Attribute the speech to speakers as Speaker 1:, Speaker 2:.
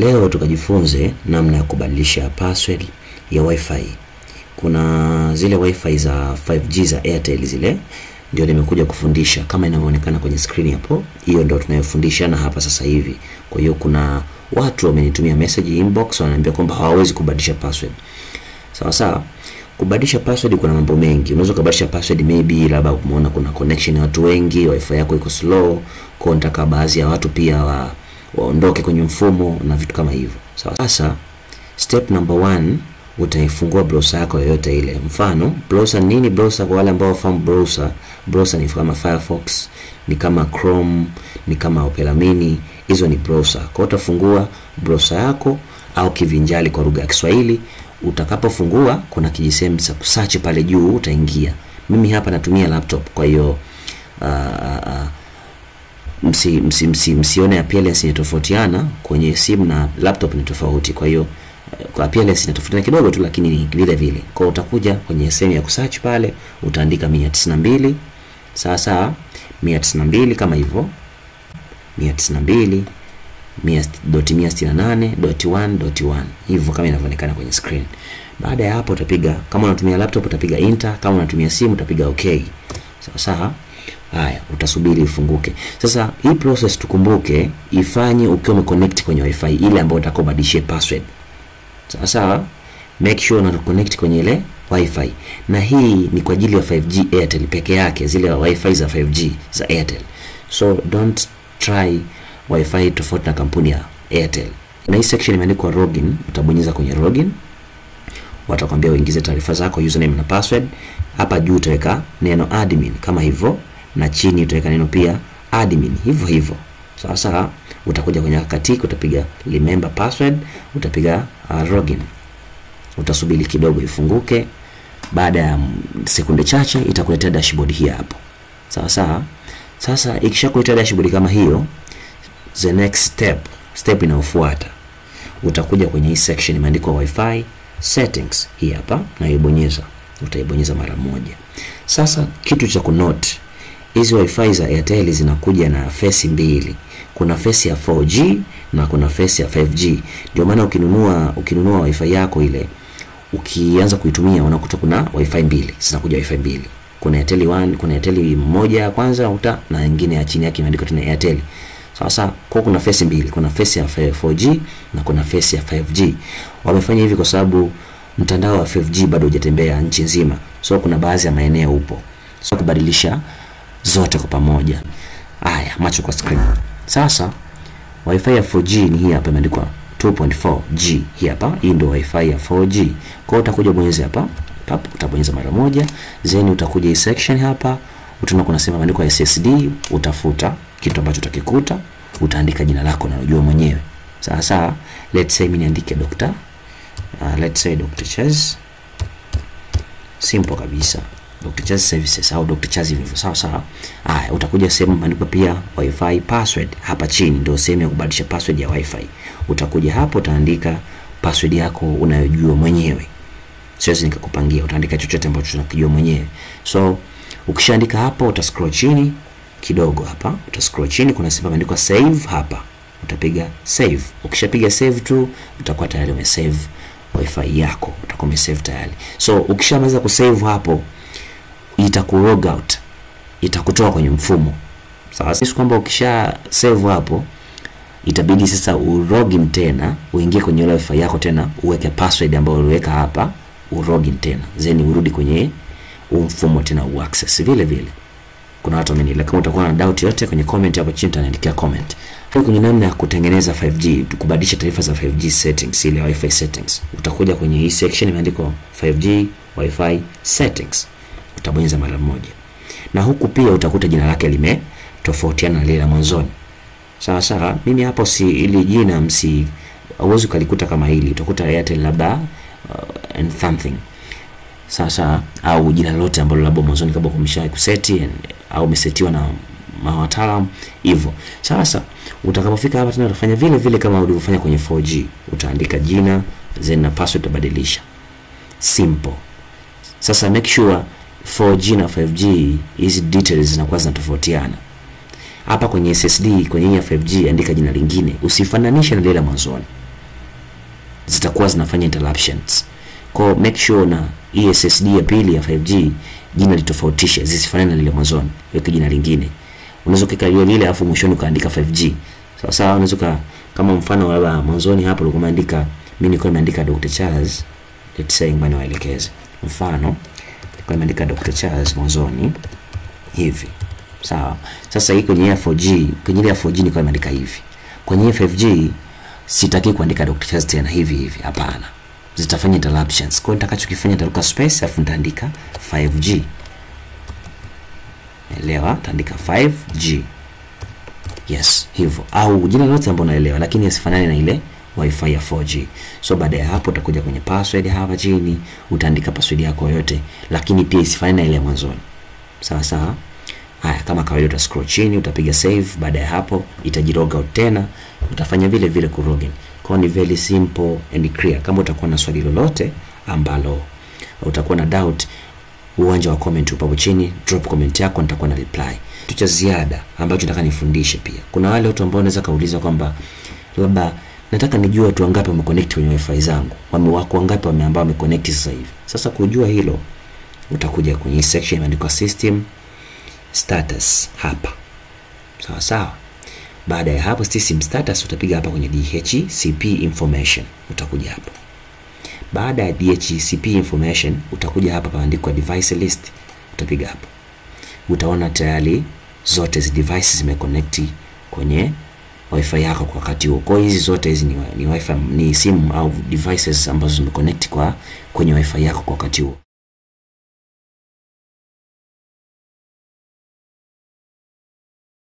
Speaker 1: Leo tukajifunze namna ya kubadilisha password ya Wi-Fi. Kuna zile Wi-Fi za 5G za Airtel, zile ndio nimekuja kufundisha kama inavyoonekana kwenye screen hapo. Hiyo ndio tunayofundisha na hapa sasa hivi. Kwa hiyo kuna watu wamenitumia message inbox wananiambia kwamba hawawezi kubadilisha password. Sawa sawa. Kubadilisha password kuna mambo mengi. Unaweza kubadilisha password maybe labda umeona kuna connection ya watu wengi, wifi yako iko slow, kwa nataka baadhi ya watu pia waondoke kwenye mfumo na vitu kama hivyo. Sawa. Sasa step number 1, utaifungua browser yako yoyote ile. Mfano, browser nini? Browser kwa wale ambao wafahamu browser, browser ni kama Firefox, ni kama Chrome, ni kama Opera Mini, hizo ni browser. Kwa utafungua browser yako au kivinjali kwa lugha ya Kiswahili. Utakapofungua kuna kijisehemu cha kusearch pale juu, utaingia. Mimi hapa natumia laptop, kwa hiyo msione appearance inatofautiana kwenye simu na laptop ni tofauti. Kwa hiyo kwa appearance inatofautiana kidogo tu, lakini ni vile vile. Kwa utakuja kwenye sehemu ya kusearch pale, utaandika 192, sawa sawa, 192 kama hivyo, 192.168.1.1 hivyo kama inavyoonekana kwenye screen. Baada ya hapo utapiga, kama unatumia laptop utapiga enter, kama unatumia simu utapiga okay. Sawa sawa. Haya, utasubiri ifunguke. Sasa hii process tukumbuke ifanye ukiwa umeconnect kwenye wifi ile ambayo utakobadilishia password. Sawa sawa. Make sure una connect kwenye ile wifi. Na hii ni kwa ajili ya 5G Airtel peke yake, zile wifi za 5G za Airtel. So don't try wifi tofauti na kampuni ya Airtel. Na hii section imeandikwa login, utabonyeza kwenye login. Watakwambia uingize taarifa zako, username na password. Hapa juu utaweka neno admin kama hivyo, na chini utaweka neno pia admin hivyo hivyo. Sawa sawa. Utakuja kwenye katiki, utapiga remember password, utapiga login. Utasubiri kidogo ifunguke. Baada ya sekunde chache itakuletea dashboard hii hapo. Sawa sawa. Sasa ikishakuletea dashboard kama hiyo, the next step, step inayofuata, utakuja kwenye hii section imeandikwa Wi-Fi settings hii hapa, na ibonyeza. Utaibonyeza mara moja. Sasa kitu cha kunote, hizi Wi-Fi za Airtel zinakuja na face mbili. Kuna face ya 4G na kuna face ya 5G. Ndio maana ukinunua Wi-Fi yako ile, ukianza kuitumia unakuta kuna Wi-Fi mbili, zinakuja Wi-Fi mbili. Kuna Airtel 1, kuna Airtel moja ya kwanza uta na nyingine ya chini yake imeandikwa tena Airtel. Sasa kwa kuna face mbili, kuna face ya 4G na kuna face ya 5G. Wamefanya hivi kwa sababu mtandao wa 5G bado hujatembea nchi nzima. So kuna baadhi ya maeneo upo. So kubadilisha zote kwa pamoja. Haya, macho kwa screen. Sasa Wi-Fi ya 4G ni hii hapa imeandikwa 2.4G hii hapa. Hii ndio Wi-Fi ya 4G. Kwa hiyo utakuja bonyeza hapa, pap, utabonyeza mara moja. Then utakuja hii section hapa, utaona kuna sehemu imeandikwa SSD, utafuta kitu ambacho utakikuta, utaandika jina lako na unajua mwenyewe. Sasa let's say mimi niandike Dr. Let's say Dr. Chaz. Simple kabisa. Dr. Chaz Services au Dr. Chaz hivyo. Sawa sawa. Haya, utakuja sehemu imeandikwa pia Wi-Fi password hapa chini, ndio sehemu ya kubadilisha password ya Wi-Fi. Utakuja hapo utaandika password yako unayojua mwenyewe. Siwezi nikakupangia, utaandika chochote ambacho unakijua mwenyewe. So ukishaandika hapo utascroll chini kidogo hapa, utascroll chini kuna sehemu imeandikwa save hapa. Utapiga save. Ukishapiga save tu utakuwa tayari umesave Wi-Fi yako, utakuwa umesave tayari. So ukishamaliza kusave hapo itaku log out, itakutoa kwenye mfumo. Sawa, sisi kwamba ukisha save hapo itabidi sasa ulogin tena, uingie kwenye Wi-Fi yako tena, uweke password ambayo uliweka hapa, ulogin tena, then urudi kwenye mfumo tena uaccess vile vile. Kuna watu wamenielewa. Kama utakuwa na doubt yote kwenye comment hapo chini utaniandikia comment. Hapo kwenye namna ya kutengeneza 5G, kubadilisha taarifa za 5G settings, ile Wi-Fi settings. Utakuja kwenye hii section imeandikwa 5G Wi-Fi settings. Utabonyeza mara moja. Na huku pia utakuta jina lake limetofautiana na lile la mwanzoni. Sawa sawa. Mimi hapo si ili jina msi uweze kulikuta kama hili, utakuta Airtel labda and something. Sasa au jina lolote ambalo labda mwanzoni kabla kumshawahi kuseti au umesetiwa na mawataalamu hivyo. Sasa utakapofika hapa tena utafanya vile vile kama ulivyofanya kwenye 4G. Utaandika jina then na password utabadilisha. Simple. Sasa make sure 4G na 5G hizi details zinakuwa zinatofautiana. Hapa kwenye SSD, kwenye ya 5G andika jina lingine, usifananishe na lile la mwanzoni. zitakuwa zinafanya interruptions. Kwa make sure na SSID ya pili ya 5G jina litofautishe, zisifanane na lile mwanzoni, weka jina lingine. Unaweza kuweka lile lile afu mwishoni ukaandika 5G. Sawa sawa, unaweza kama mfano labda mwanzoni hapo ulikuwa umeandika, mimi nilikuwa nimeandika Dr. Charles, let's say ngoja niwaelekeze. Mfano nilikuwa nimeandika Dr. Charles mwanzoni hivi. Sawa. Sasa hii kwenye 4G, kwenye ile 4G nilikuwa nimeandika hivi. Kwenye 5G sitaki kuandika Dr. Charles tena hivi hivi, hapana. Zitafanya interruptions. Kwa hiyo nitakachokifanya nitaruka space afu nitaandika 5G. Elewa, nitaandika 5G. Yes, hivyo. Au jina lolote ambalo unaelewa, lakini isifanane na ile Wi-Fi ya 4G. So baada ya hapo utakuja kwenye password hapa chini, utaandika password yako yote, lakini pia isifanane na ile mwanzoni. Sawa sawa. Haya, kama kawaida uta scroll chini, utapiga save. Baada ya hapo itajilog out tena, utafanya vile vile ku login. Kwa ni very simple and clear. Kama utakuwa na swali lolote ambalo utakuwa na doubt, uwanja wa comment upo hapo chini, drop comment yako, nitakuwa na reply. Kitu cha ziada ambacho nataka nifundishe pia, kuna wale watu ambao wanaweza kauliza kwamba labda nataka nijue watu wangapi wameconnect kwenye wifi zangu, wako wangapi ambao wameconnect sasa hivi. Sasa kujua hilo, utakuja kwenye section imeandikwa system status hapa. Sawa sawa. Baada ya hapo system status utapiga hapa kwenye DHCP information, utakuja hapo. Baada ya DHCP information utakuja hapa paandikwa device list, utapiga hapo. Utaona tayari zote hizi devices zimeconnect kwenye wifi yako kwa wakati huo. Kwa hizi zote hizi ni wifi, ni simu au devices ambazo zimeconnect kwenye wifi yako kwa wakati huo.